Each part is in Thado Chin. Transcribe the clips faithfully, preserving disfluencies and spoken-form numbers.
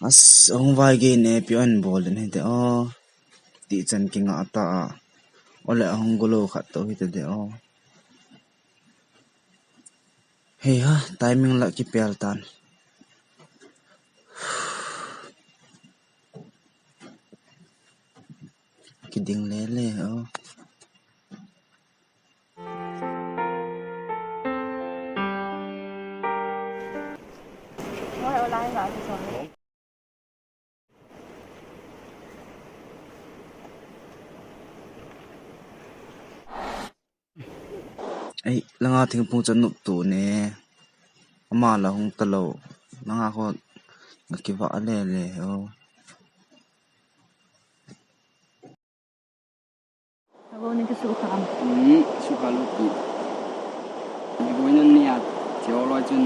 As, ahung vai gei ne pi an bol den hite o. Ti chan kinga ta a. Ole ahung golo khat to hite de o. Hei ha, timing la kipel tan. Kiding lele o. Ei, langa thingphung chan nup tu ne. Ama la hung ta lo. Langa kho nga kiva lele o. Abo ni ka su kha am. Hmm, su kha lu ti. Ni boi nan ni a, theo loi chun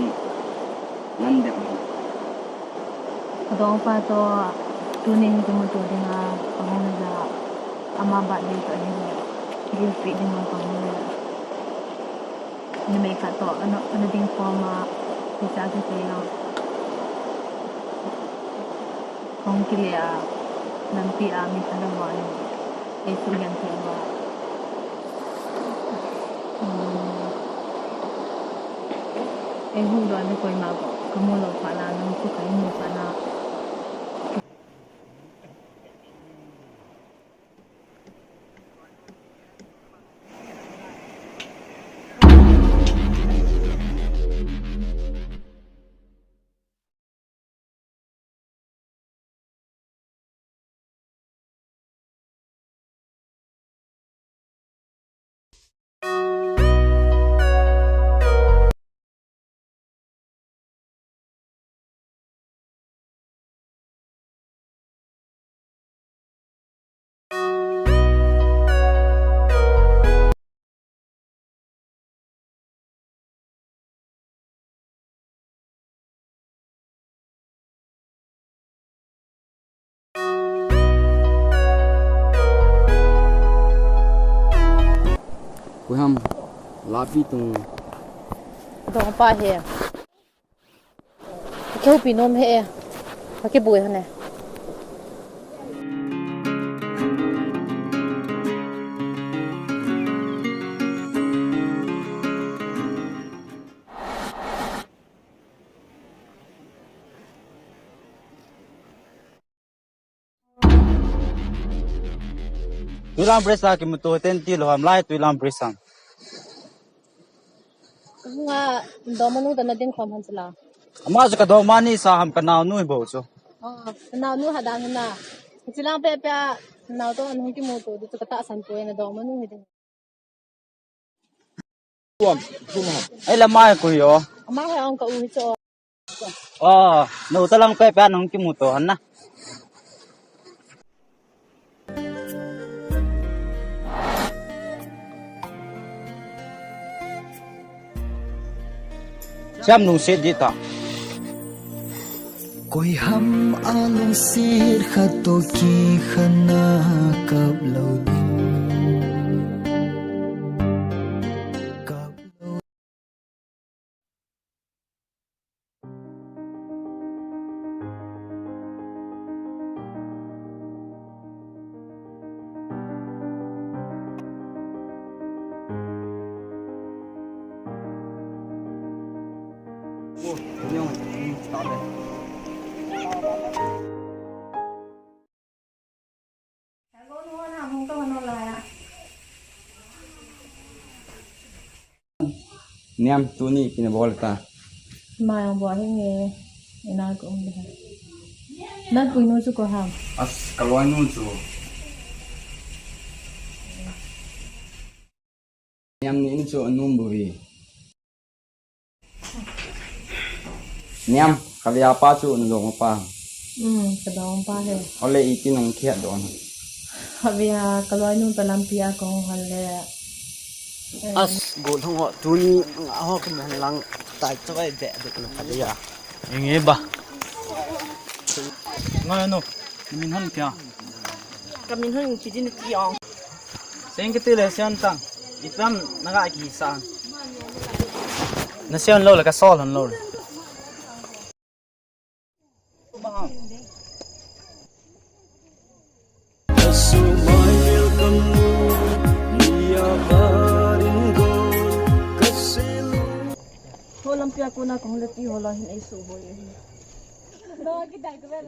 nan dep. Ka dong pa to, tuni hi ka mu tu ding a, ka hung ja, ama birthday to hi le, gift pi ding a ka hung le. Ni mei kha to, ano, ano ding form a, ni cha ki te yo. Kong kile a, lampi a mi kha lam a ni, ei su yan thei va. Hmm. Ei hung don ni koima ko, ka mu lo pha na, nang su ka mu pha na. Koi ham, lapi tung. Dong pa he. Ka kihoupi nom he e. Ka kibui hane. Tuilam bridge a kimuto ten ti lou ham lai Tuilam bridge a. Nga doma nu ta na din khom han sila. Ama chu ka doma ni sa ham ka naonu hi bou chu. Oh, ka naonu ha dan na. Chilang pe pe a nao to an hung kimuto di chu ka tahsan poi na doma nu hi din. Ei, la mai koi o. Ama he ong ka u hi cho. Oh, nu ta lang pe pe an hung kimuto han na. Siam lungset di ta. Koi ham a lungset khat toh kikhen a kap lou ding. Kap lou. Niam, tuni kina bol ta. Mai ang bol hinge, ina ko um de. Na pui nu chu ko ham. As, ka loi nu chu. Niam ni in chu anum bou hi. Niam, ka via pa chu na dong pa. Um, ka dong pa he. Ole iti nong khiat don. Ka via ka loi nu pa lampi a kong hal le. As, go thong ho, tuni nga ho ka man lang tai chawai de de na ka dia. Inge ba. Ngai no, min han kya. Ka min hon Infinity ong. Seng kiti le sian tang. Itam naga ki sa. Na sian lo le ka sol hon lo. Pia kona kong le pi ho lo hin ei suboi ahi.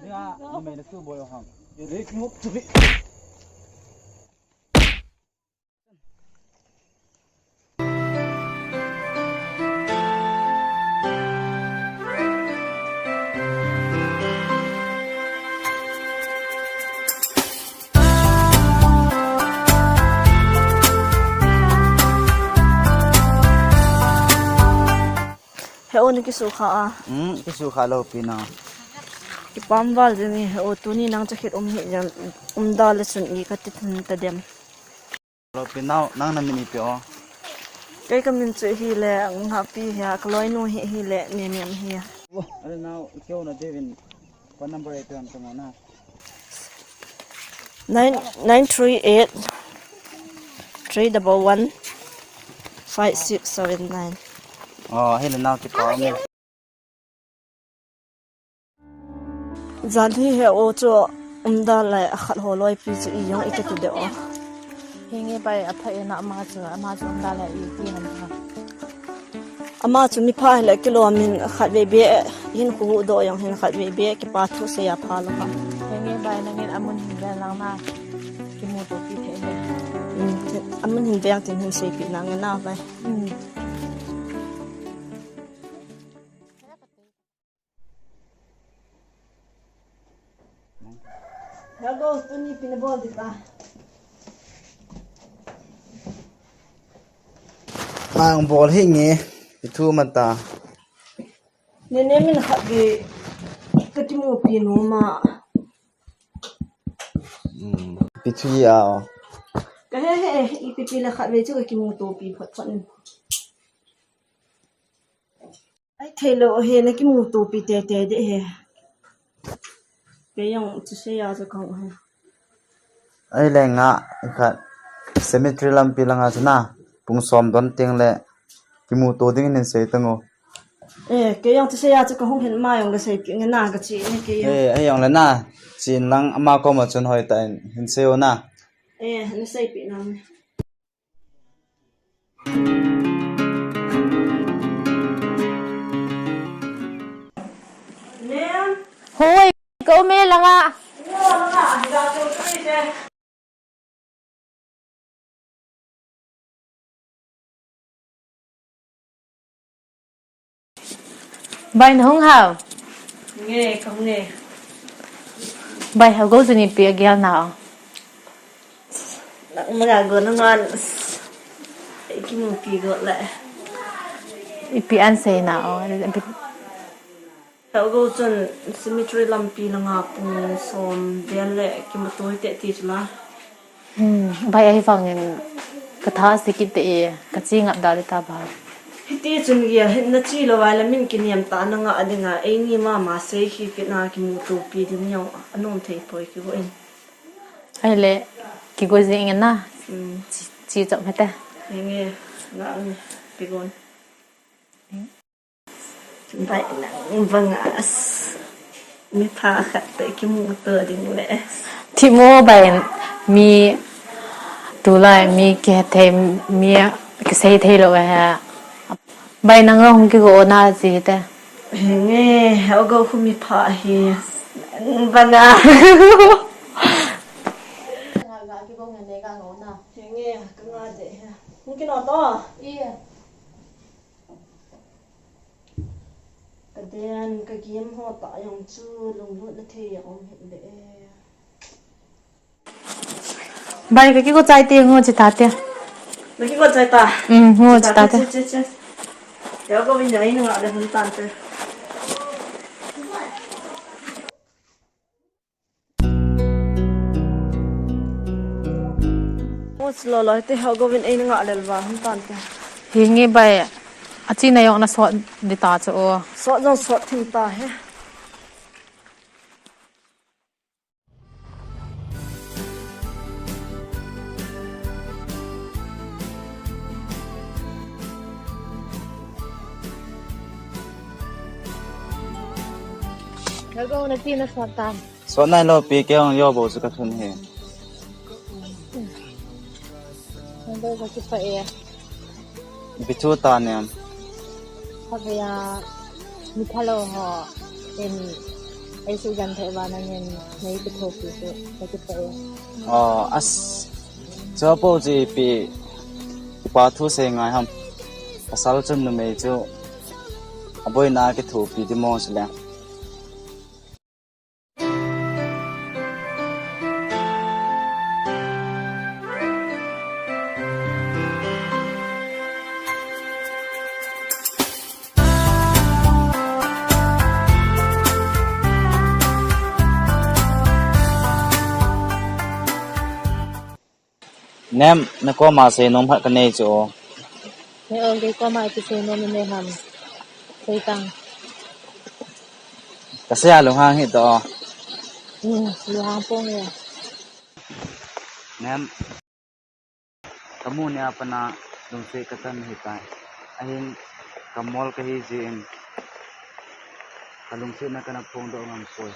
Nia, numei le suboi o ham. Ye, re, ki hop tu bi. He o, na kisukha a? Hmm, kisukha lou pi na. Kipah val jing e, he o, tuni nang chakit um hi jeng, um da le chun i kati thun ta dem. Lou pi nau, nang na min ipi o? Kei ka min chu hile, Ngahpi hi a, ka loinu hi hile, Nemem hi a. Are nau, i keu na Devin. Phone number e pe ham tamo na. Nine, nine three eight, three double one, five six seven nine. Oh, hile nau kipah me. Jan hi he o chu um da lai a khat ho loi pi chu i jong i kati de o. Hinge bai, apha e na ama chu, ama chu um da lai i ti han ha. Ama chu mi pha hile kilom in khatvei beh hin khu doh jong hin khatvei beh kipa thu sei a pha lou ha. Hinge bai, nangin amun hin vel lang na kimuto pi thei le. Hmm, amun hin vel tin hin seipi nange na bai. Hmm. Hello, tuni ipi na bol ding ta? Ang bol hi nge, ipi thu man ta. Nemem in khatvei ka kimupi nom a. Hmm, ipi thu a. Ka he he, ipi pi le khatvei chu ka kimuto pi phot phot in. Ai, thei lou he, na kimuto pi tete de he. Kei jong thusei a chu ka hung he. Ai le nga, khat cemetery lampi langa chu na, pung som don teng le kimuto ding in hin sei tang o. Eh, kei jong thusei a chu ka hung hin, ama jong le seipi nge na ka chi ne kei jong. Eh, ai jong le na, chin lang ama koma chun hoi ta in hin sei o na. Eh, na seipi nang. Hoi, ka um e langa. Bai, na hung ham? Nge, ka hung e. Bai, Hego chun ipi agel na o? Nang mala go na ngan. Kimupi go le. Ipi an sei na o? Hego chun cemetery lampi langa pung som vel le kimuto hite ti chu la. Hmm, bai, ahivangin ka tha a sikit te e, ka chi ngap da le ta ba. Hiti chun gel, hin na chi lou vai le min kiniam ta na nga dinga, eini mama sei hi kit na kimuto pi ding jong anom thei poi kigo in. Ai le, kigo jing in na. Hmm. Chi, chi chop hete. Nge, nga nge, kigon. Bai, nang vanga mi pha khat te kimuto ding le. Thimo bai, mi tulai mi kihethei mi kisei thei lou he. Bai, nang hung kigo na chi te. Nge, Hego khu mi pha hi. Nang vanga. Nga kigo nge ne ka ngo na. Nge, ka nga de he. Hung kino to. Iya. Ka den, ka gim ho ta jong chu lunglutna thei a um hih le e. Bai, ka kigo chai te, ngo chi ta te. Na kigo chai ta? Um, ngo chi ta te. Che, che, che. Hego vin jai nga le hun tan te. Ngo chi lou lou te, Hego vin ei nga lel va hun tan te. Hinge bai, a chi na jong na sot di ta chu o. Sot jong sot thim ta he. Hego, na chi na sot tan. Sot nai lou pi, kei jong jo bou chu ka thun hi. Nang dou ka kipah e. Ipi thu ta nem. Khatvei a mi phalou ho in ei sugenthei uva nangin nei kithopi chu ka kipah e. Oh, as. Chu po chu ipi, ipa thu sei ngai ham. Pasal chun numei chu aboina kithopi ding mo chule. Nem, na koma seinom khat kanei chu. Nei o, kei koma ipi seinom nanei ham. Sei tang. Kasei a lunghang hih tao. Hmm, lunghang ponge. Nem, kamu nia pat a lungset kachan ahitai. Ahin kamol kahi jeh in kalungsetna kana phongdoh ngam poi.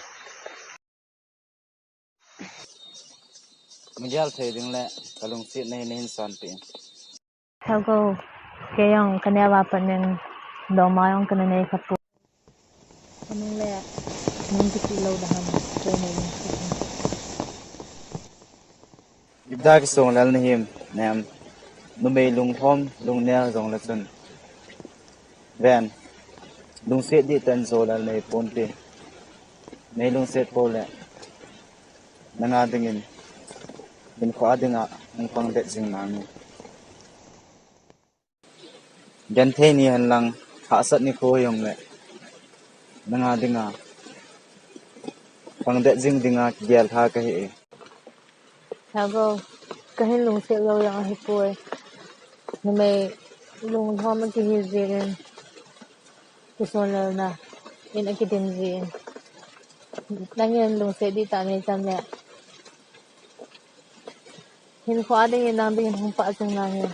Nagel thei ding le kalungsetna hi nahin sanpeh in. Hello, kei jong kaneo a pat in dongma jong kana nei kha poi. Kanung le nung kiti lou da ham, kei nei lungset. Ipi da kisong lel nahim, Nem. Numei lunglhom, lungnel jongle chun. Ven, lungset dih tah in jo lel nei ponte. Nei lungset pou le, nanga dingin, hinkho a dinga, hung pang det jing nange. Genthei ni hen lang, hahsat nikho hijongle, nanga dinga, pang det jing dinga kigel tha kahi e. Hello, kahin lungset lou jong ahipoi. Numei lunglhom akihi jeh in, kisonlelna in akidim jeh in. Nangin lungset dih tah nei chan le, hinkho a dingin nang dingin hung pah jing nange.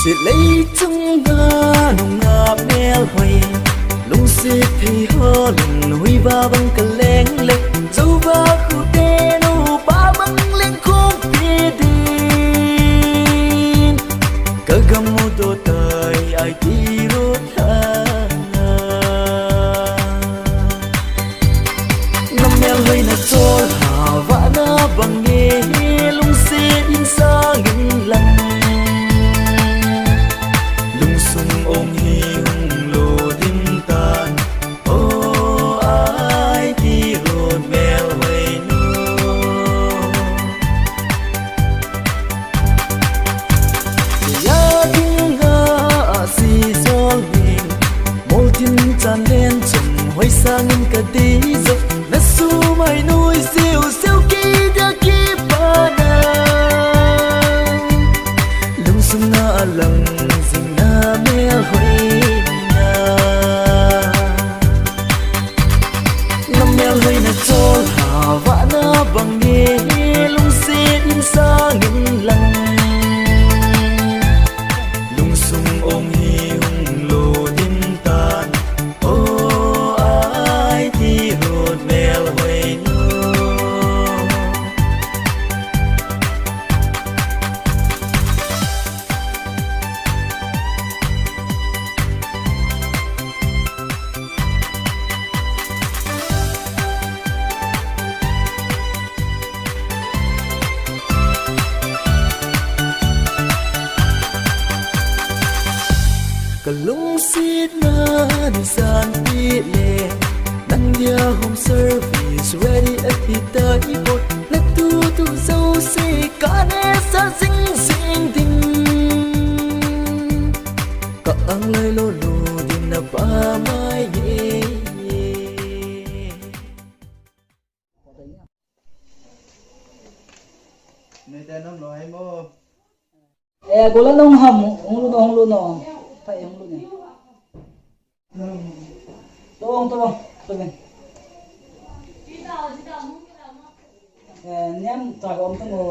Silei chunga nunga melhoi, lungset thei ho lungnuiva bang kaleng le, chouva khute nupa bang leng khompi din. Kagam u doh tai aiti ro tha. Namelhoi nachol hava na bang e, lungset in sang in lang. Lungsung ong hi hung lo ding tan. O ai ti ro melhoi nu. Ya dinga asi zol wing, moltin chan len chom hoi sangin kadei zok, na sumai nui siu siu ki dia ki pana. Lungsung na alang zing na melhoi na. Namelhoi nachol hava na bang e, lungset in sang in lang. Lungsung ong hi hung lo ding tan. O ai ti ro melhoi nu. Kalungsetna nei sanpeh le, nang dia home service ready ahi tai poi. Natu tu jouse kanei sa jing jing ding. Ka ang lai lo lo ding napa mai e. Gola nong ham, hung lut, hung lut no. Pai hung lut ne. Tong, tong, tong. Eh, niam ta gom tong o.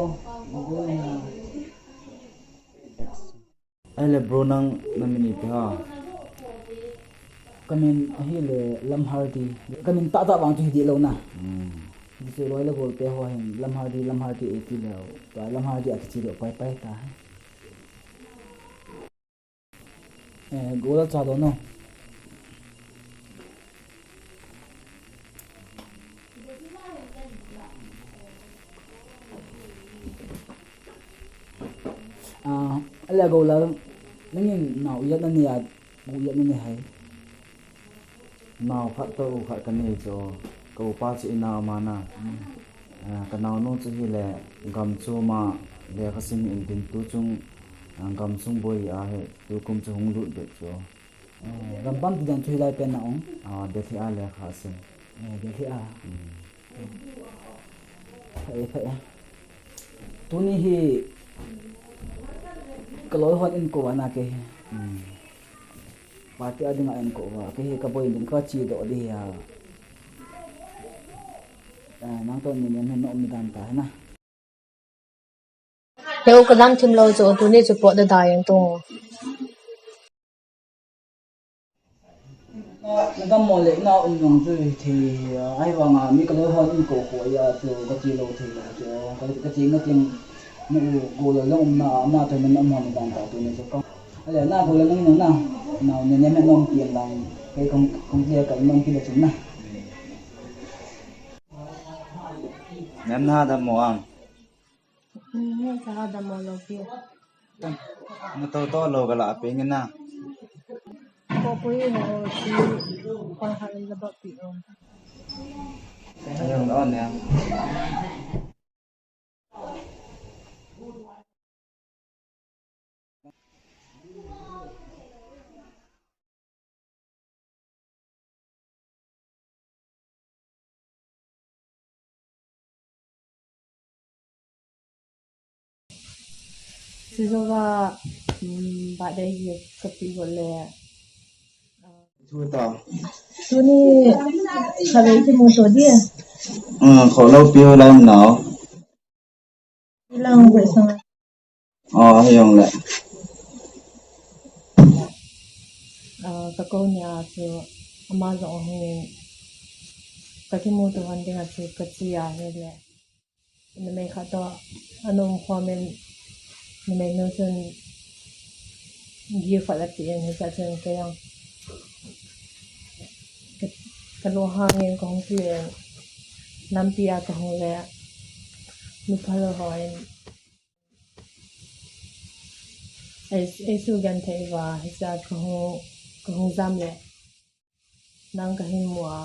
Ahile bro, nang na min ipi ham? Ka min ahile Lamhardi. Ka min tahtah vang chu hi dih lou na. Hmm. Hichu loi le gol te ho hin Lamhardi, Lamhardi ati leu. Tua Lamhardi a kichi leu pai pai ta. Eh, gola cha do no. Ah, ahile gola, nangin nao ijat nanei a, bu ijat nanei ham? Nao khat toh u khat kanei chu, ka upa chu inam a na. Ah, ka naonu chu hile, gam chom a lekha sim in tin tuchung, ah, gamsung boi ahi, tukum chu hung lut beh chu. Eh, gampam ti dan chu hilai pen na ong? Ah, Delhi a lekha asim. Eh, Delhi a. Hmm. Pha e, pha e. Tuni hi ka loi hon in ko ana ke hi. Hmm. Party a dinga in ko va. Ke hi ka boi din ka chi do di ha. Eh, nang to ni ni no mi dan ta na. Heu ka dam thim lou chu, tuni chu pot da dai ang tung. Na dam mo le na um nung chu thei, ahivanga mi ka loi hon in ko ko ya chu ka ti lou thei ya chu, ka, ka ti nga ting mu go lo long um na ma to min um hon dan ta tuni chu ka. Ale na go lo nung nung na, na ne ne me nom pian lang, kai kong kong le ka nom pi le chung na. Nem na dam mo ang. Hmm, sa dam mo lou pi. Na to to lou ka la pe nge na. Ko pui ho si pa ha la ba pi o. Ayong on ya. Sijova, um, birthday gift kapi go le. Thu ta. Tuni khalei kimu to di. Um, kho lo pi ho lam nao. Ilang ko isang. Oh, ayong le. Ah, ka ko nia chu ama jong hin ka kimu to han ding a chu ka chi a hi le. Numei khat to, a nom khom in, numei nu chun gift a la pe in, hichea chun kei jong ka, ka lunghang in ka hung kile in, lampi a ka hung le, mi phalou ho in, ei, ei sugenthei uva, hichea ka hung, ka hung jam le, nang ka hin mu a.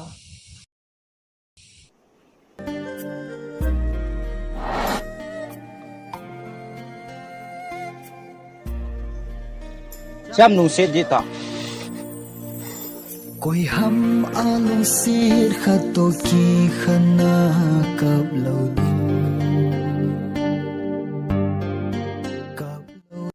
Cham lungset di ta. Koi ham a lungset khat toh kikhen a kap lou ding. Kap lou.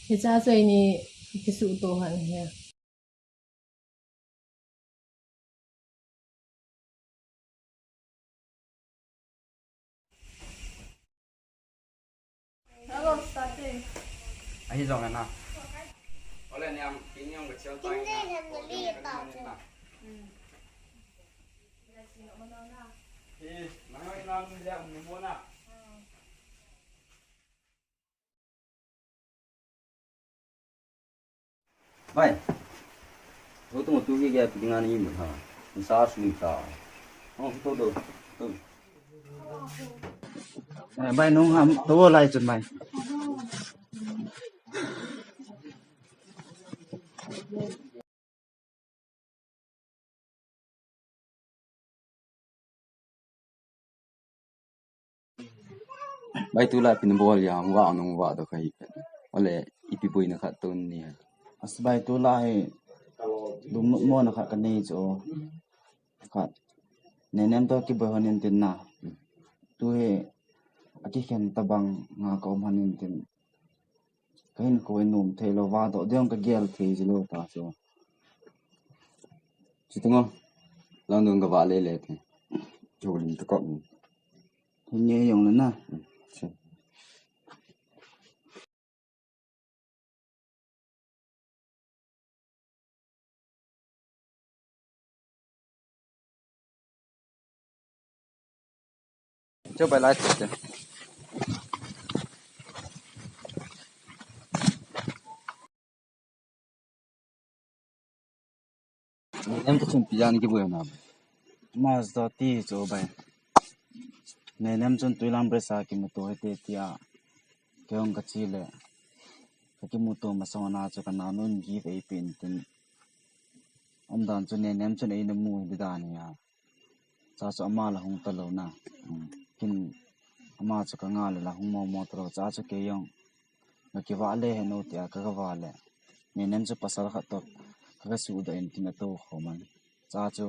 Hichea chu eini kisuto han hi. Hello, Tati. Ahi jong le na. Ole niam, kini jong ka chel tai na. Kini jong ka le ta chu. Hmm. Hi, nang nang le um ni mo na. Hmm. Bai. Ho tu tu ge ge pi dinga ni mu ha. Ni sa su ni sa. Ho to do. To. Eh, bai nung ham to lai chun bai. Bai, tulai ipi nabol ham, vah nung vah doh kahi pet. Ole, ipi boina khat tuni ham. As bai, tulai hi lungnopmona khat kanei chu. Khat. Nenem toh kiboi hon in tin na. Tu hi akikhen tabang nga ka um hon in tin. Kahinkho hi nom thei lou, vah doh ding ka gel thei ji lou ta chu. Chuti ngo. Lang dong ka vah le le te. Chu lim ta kop ni. Hinge jong le na. Cho bai lai te. Nenem toh chun ipi jeh a nakiboi na? Mas da ti chu bai. Nenem chun tuilang bresa kimuto hite tia. Kei jong kachi le. Kakimuto masang a chu kanaonu in gift eipeh in tin. Umdan chu nenem chun eina mu hi dan ahi a. Cha chu ama la hung talou na. Kin ama chu kanga le la hung momo talou. Cha chu kei jong. Nakivah le hih un tia kagavah le. Nenem chu pasal khat toh. Kagasuhdoh in tin atou khom in. Cha chu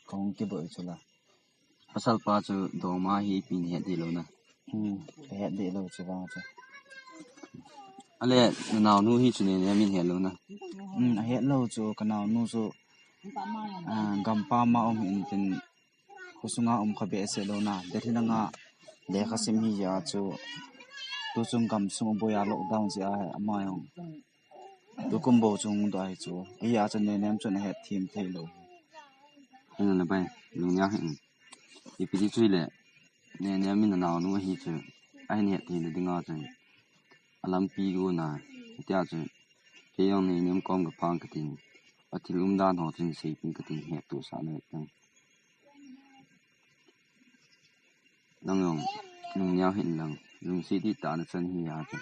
kahung kiboi chu la. Pasal pa chu doma hi ipi nahet deh lou na. Hmm, kahet deh lou chu vang chu. Ale, nanaonu hi chu nenem in het lou na. Hmm, ahet lou chu kanaonu chu, ah, gampam a um in tin khosunga um kha behseh lou na. Delhi langa lekha sim hi a chu. Tuchung gamsung boi a lockdown jeh a ama jong. Tukum bou chung dai chu. Hia chun nenem chun ahet them thei lou. Ahin le bai, lungneo hih in. Ipi ti chu hile, nenem in anaonu ahi chu. Ahin het theina dinga chun. Alampi gon a, hitia chu. Kei jong nenem kom kaphang katin. Athil umdan ho chun seipeh in katin, hettohsah le tang. Nang jong, lungneo hih in lang, lungset dihtah a nachan hi a chu.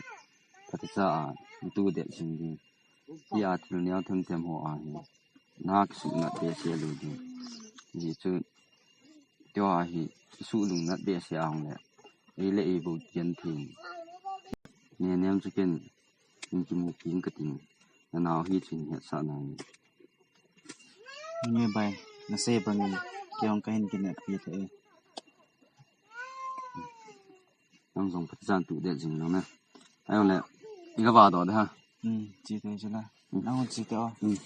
Phatecha a, natoh det jing ding. Hia thil neo themthem ho a hi, nakisuhnat behseh lou ding. Hijeh chun, tua hi, isuh lungnat behseh a hung le, ei le ei bou kian thei. Nenem chu ken, in kimu kit katin, nanao hi chun hetsah nai. Nge bai, nasei bangin, kei jong kahin kineppi thei e. Nang jong phatecha natoh det jing lang na. Ahile, iga vah doh de ha. Hmm, che tei che la. Hmm. Nang che tei o. Hmm.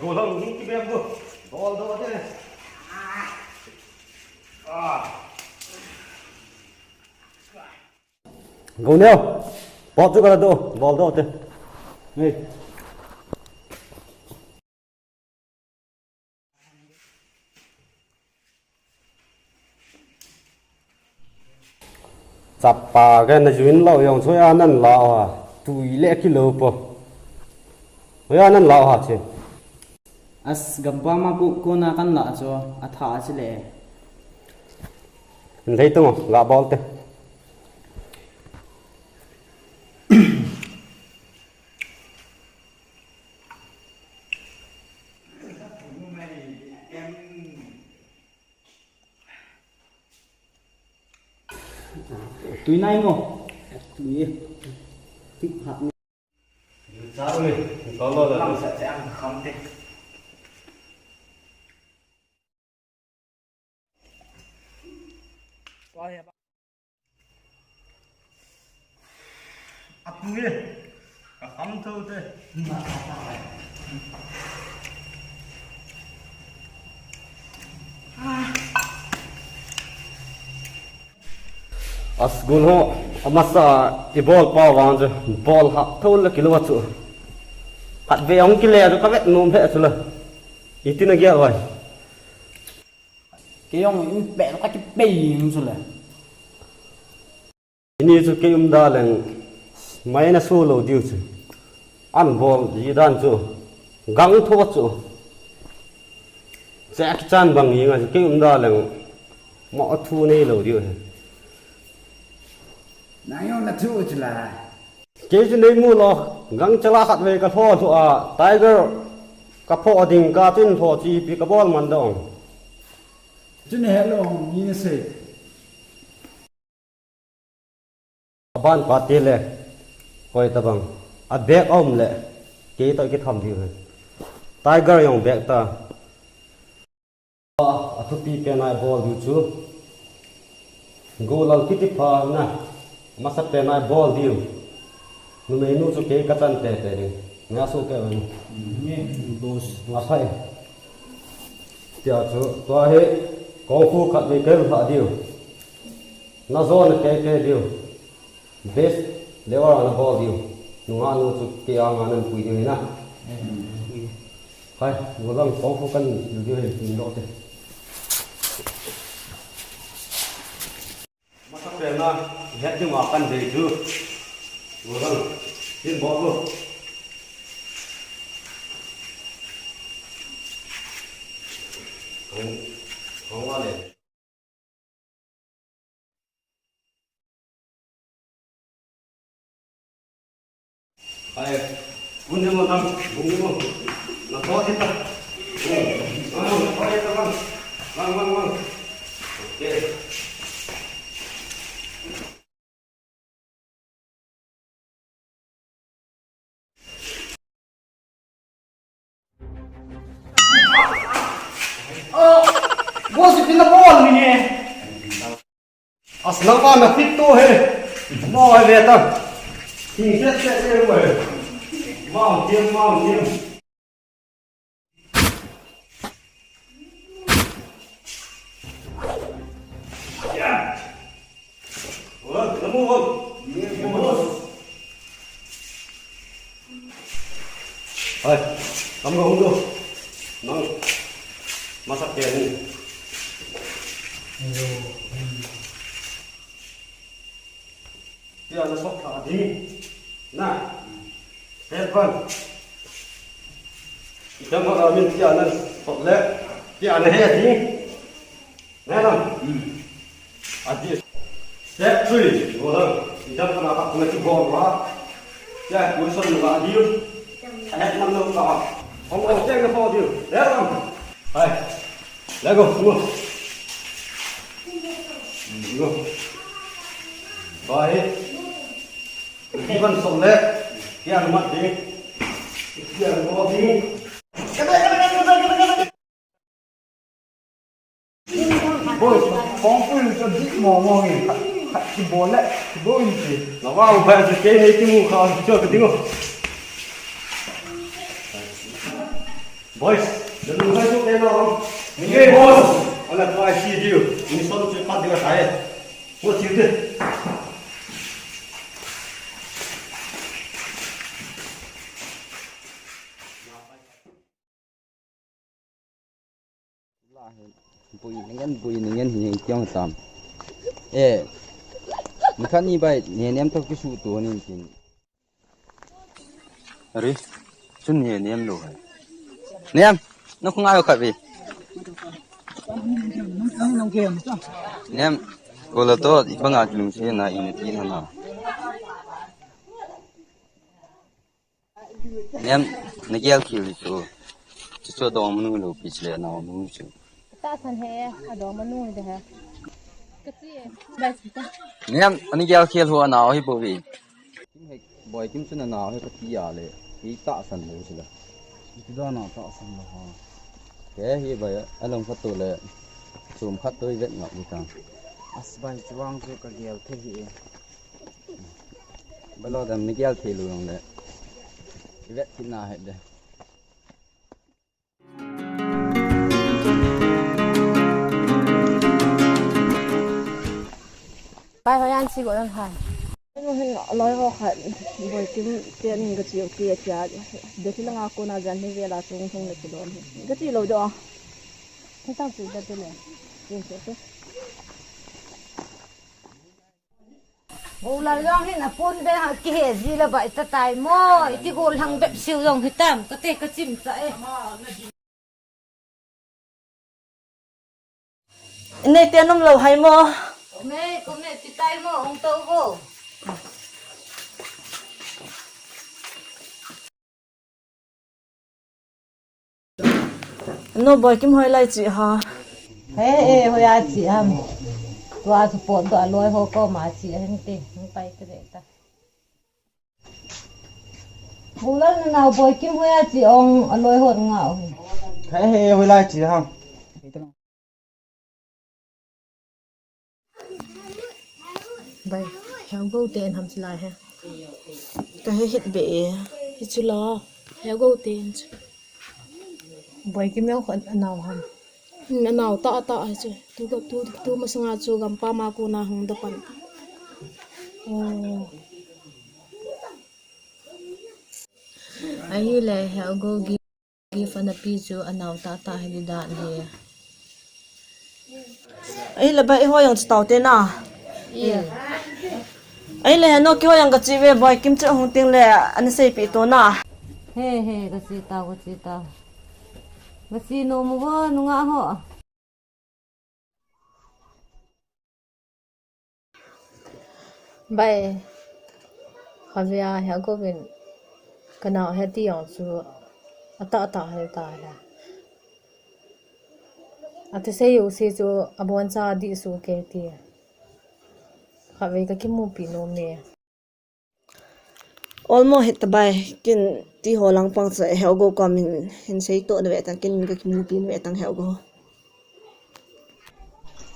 Goal hung hung kibem go. Ball do te. Ah. Go neo. Ball chu kala do. Ball do te. Hey. Chapa ka na juin lou jong chu hoiya nan la ha. Tui le kilou po. Hoiya nan la ha che. As gampam a ku, kona kan la chu, atha a chile. Lei tung ga bol te. Tui nai ngo. Tui. Tui hap ni. Sa ule, sa lo la. Lang sa chang kham te. Apui, ka kham tho te. As gol ho, amasa i bol pa vang chu, bol ha tho la kilo chu. Khat ve ong kile chu ka vet nom he chu la. Iti na gel vai. Kei jong in pe ka ti pe ing chu le. Ini chu kei um da leng mai na su lo diu chu. An bol ji dan chu. Gang tho chu. Chek chan bang ing a chu kei um da leng mo thu nei lo diu he. Na jong na thu chu la. Kei chu nei mu lo, gang chala khat ve ka tho thu a, Tiger ka pho ding ka tin tho chi pi ka bol man dong. Chu ne hello, ni ne sei. Aban pa te le, koi ta bang, a bag a um le, kei to ki tham diu he. Tiger jong bag ta. A thupi pen a bol diu chu. Golal kiti pa na. Masa pen a bol diu. Numei nu chu kei ka chan te te ding. Nga su ke wen. Ni boss. A phai. Tia chu tua he kung fu khat ve kel ha diu. Na zo na ke ke diu. Best level ana bol diu. Nunga nu chu kei anga nan pui diu na. Hai, golang kung fu kan diu diu he, tin lo te. Masa pen a, het diu ma kan dei chu. Golang, tin bol lo. Kung, kung wa le. Ai, kun de mo tam, kun de mo. Na to di ta. Na to di ta, lang. Lang, lang, lang. Okay. Boss, pin na bol ni e. As na pa na fit to he. Mo he ve ta. King set set he mo he. Mau tiam, mau tiam. Hai, kam ga hung do. Nang masak te ni. Tia na sok tha ding. Na. Step one. Itam ka min tia na sok le. Tia na he ding. Na na. Adi. Step three. Go down. Itam ka na ka kuma ti go wa. Tia ku so ni wa adi. Ahet man lo ka. Ong ong tia na ho di. Ya. Hai. Let go. Go. Go. Bye. Ivan song le. Kian mat ding. Kian mo ding. Boy, kung fu ka di mo mo ni. Khat, khat ki bol le, ki bol ni si. Na wa u ba si ke ni ki mu kha, cho ka ding o. Boys, the new high school came along. Yes, boss. Ala ko I C D U. Ni son chu pat ding ahi. Ko chi de. Bui ningen, bui ningen hi kiang tam. Eh, ni khat ni bai, ne nem to ki su to ni kin. Ari, chun hi nem lo hai. Nem, na khung ayo khavi. Nem, ko la to, ibanga lung se na ini ti na na. Nem, na gel khel hi chu. Chu chu dong manu lo pi chle na manu chu. Tahsan he, a dong manu de he. Ka chi, bai chi ta. Nem, ani gel khel ho na hi bo vi. Kim he, boy kim chu na na he ka ti ya le. Hi tahsan lo chu la. Ti da na tahsan lo ha. Ke hi bai, a long khat to le. Chum khat to i vet ngap ni ta. As bai chuang chu ka gel the hi. Balo dam ni gel thei lu long le. Vet kit na het de. Pai hoian si go dam hai. Anu hin aloi ho khat boi kim te ning ka chiu ki a chia. De thil nga ko na jan ni vela chung thung le kilom. Ka chi lo do. Ni tang chu da te le. Golal jong hin apon be ha kihe ji le bai ta tai mo, iti golhang bep siu jong hitam, kate kachim cha e. Nei te nom lou hai mo. Nei, kome ti tai mo, ong to vo. No boy kim hoilai chi ha. He, he, hoiya chi ham. Tua support to aloi ho koma chi hen te, hung pai te ta. Golal na nao boy kim hoiya chi ong aloi ho nga o. He, he, hoilai chi ham. Bai, heo go te en ham chilai he. Ka he hit be e. Hi chula, heo go te en chu. Boy kim yong khon anao ham. Hmm, anao ta ta he chu. Tu ka tu tu masanga chu gampa ma ko na hung da pan. Oh. Ahile heo go gi. Gift ana pi chu anao tah tah hi dan hi. Ahile bai, eiho jong chu tao te na. Iya. Ahile he no kiho jong kachi ve, boy kim chu hung ting le ana seipi to na. He he, kachi tao, kachi tao. Kachi nom u vo, nungah ho. Bai, khatvei a hea govin, kanao hea ti jong chu atah tah hel ta hea. Athusei jouse chu aboncha dih soh kei ti. Khatvei kakimupi nom e. Almost hita bai, kin ti ho lang pang sa heo go ka min hin sei to na ve tang, kin min kakimupi na ve tang heo go.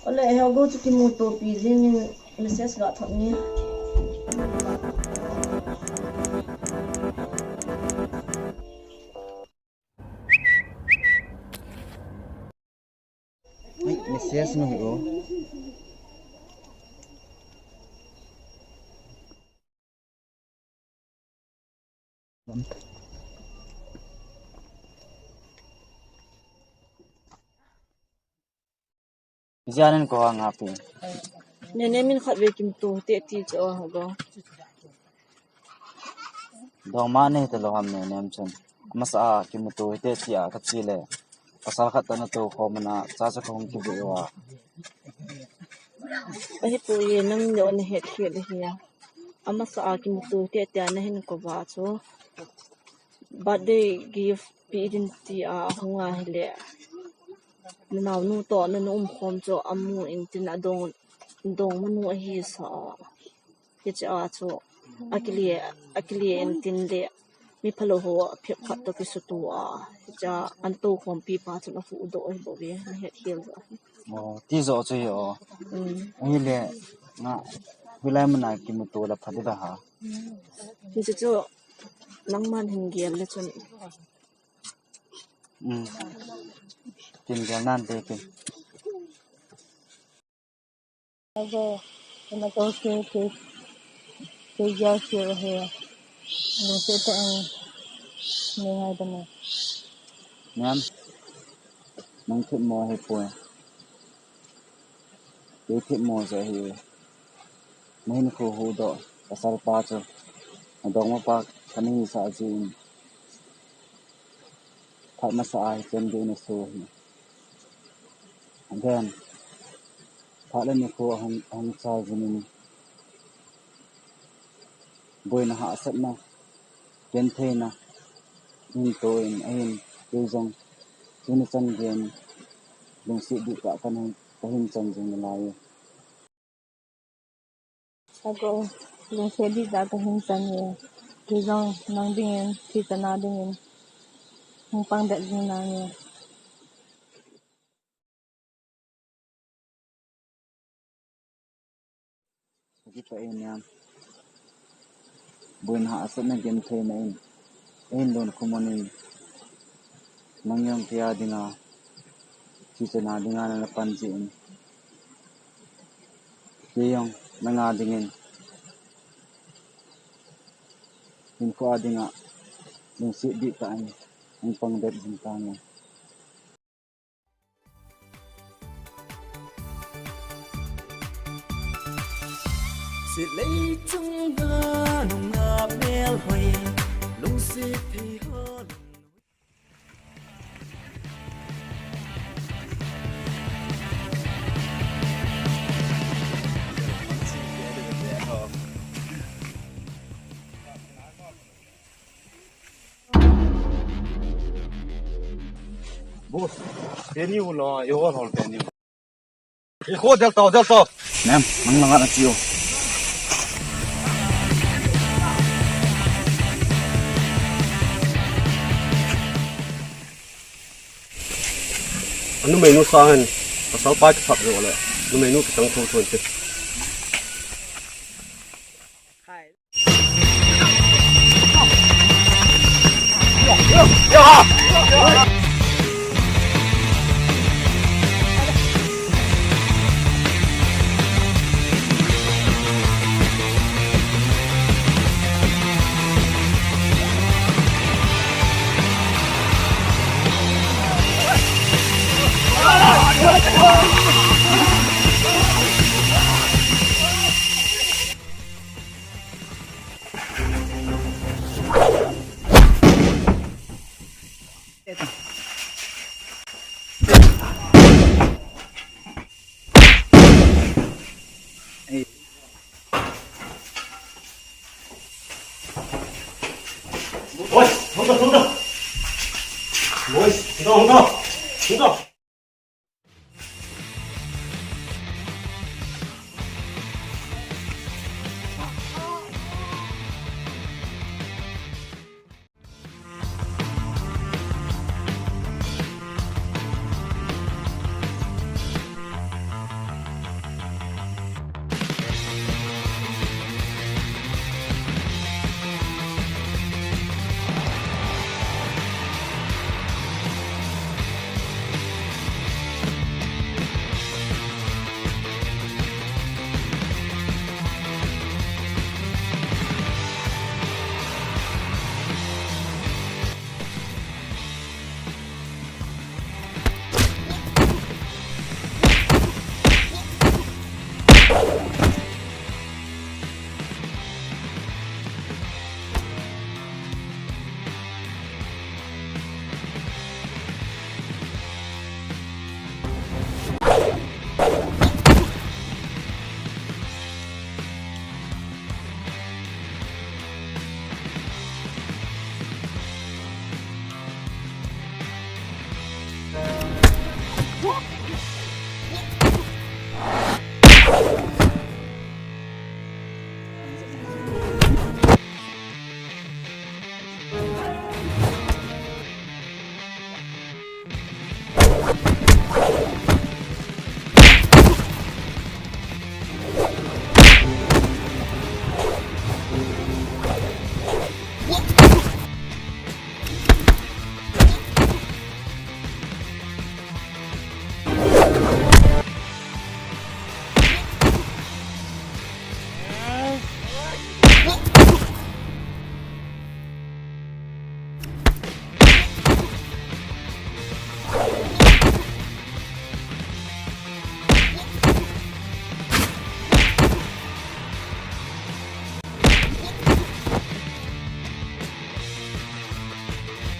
Ole heo go chu kimuto pi jing in message ga thot ni. Ai, message no hi o. Janin ko hang api. Nenem in khatvei kimuto te ti chu o hago. Dongma nei talou ham nenem chun. Amasa a kimuto te ti a kachi le. Pasal khat tana to khom na cha cha khom kibu wa. Ahipoi, nangni nahet khel ahi a. Amasa a kimuto te ti a nahin kou va chu. Birthday gift pi ding ti a hung ahile. Nanaonu toh nana umkhom chu amu in tin adong, dongmanu ahi sa. Hiche a chu akile, akile in tin le mi phalou ho phabep khat toh kisuto a, hiche a ana toukhompi pa chun ahuhdoh ahi bouve, nahet khel jo ahi. O, ti jo chu hi o. Um. Ahile, nga, hilai muna kimuto la pha ding ham. Hiche chu nangman hin gel le chun. Um. Kin gel nan te kin. Ago, ina ko ke, ke, ke ja ke he. Lungset tah in nei ngaidam e. Niam, nang themmo ahipoi. Kei themmo jeh ahi. Nahinkho huhdoh, pasal pa chu. Nadongma pa kana hisah jeh in. Phat masa a hichan gei naso ahi. Then, phat le nikho ahung, ahung chai jing in, boina hahsatna, gentheina, hinto in, ahin, kei jong, tuni chan gei in, lungset dihtah kahin, kahin chan jing nalai e. Ago, lungset dihtah kahin chan e. Kei jong nang dingin, thi chana dingin, hung pang det jing nange. Akipah e niam. Boina hahsatna gentheina in. Ahin lungkham in. Nang jong kei a dinga. Thi chana dinga nana pan jeh in. Kei jong nanga dingin. Hinkho a dinga. Lungset dihtah in. Hung pang det jing tange. Leichunga nungah melhoi, lungset thei ho. Boss, teni u lo, eiho hol teni u. Ikho del tao, del tao. Nem, nang langa na chi o. Anumeinu sangin, pasal pa kisat jo le. Numeinu kitang thou thon te. Boys, hold on, hold on. Boys, hold on, hold on. Hold on.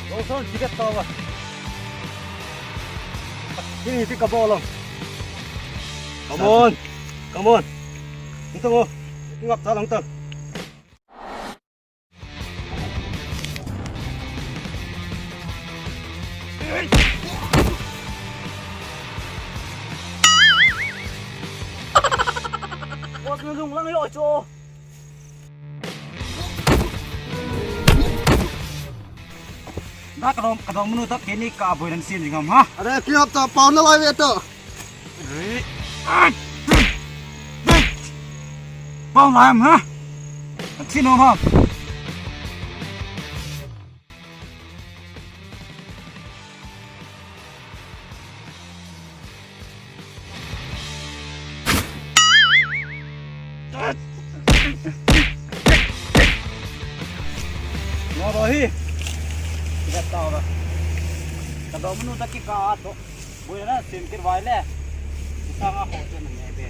Lawson, ticket tao va. Kini ti ka bol long. Come on. Come on. Hung tang o. Ngap cha long tang. Boss, nung lang yo cho. Da ka dong, ka dong munu ta keni ka boi nan sin jingam ha. Are, ki hap ta pau na lai ve to. Pau lai ham ha. Ka thi no ha. Ngo lo hi. Kita tao ra. Ka do munu ta ki ka to. Bui na sim kit vai le. Kita nga ho te na nge be.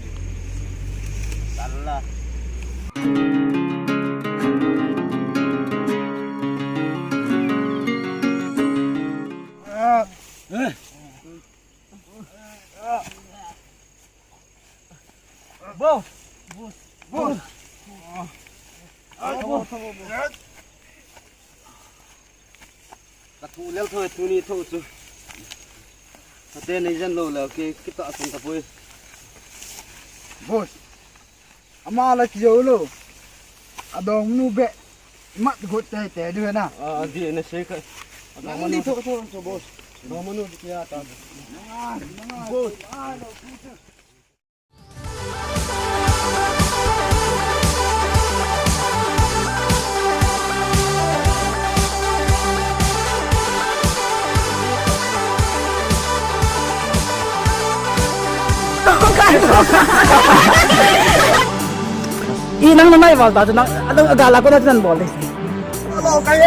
Dalla. Boss! Boss! Boss! Ka thu lel thoi, thu ni tho chu. Ka te nei jan lo la ke, kita sun ta poi. Boss. Ama la ki jo lo. Adong nu be. Mat got te te du na. Ah, di na se ka. Nang ni tho tho tho, boss. Adong nu ki ya ta. Boss. I nang na mai bol ta chu nang, adong aga la ko na chu nan bol de. Hello, kai.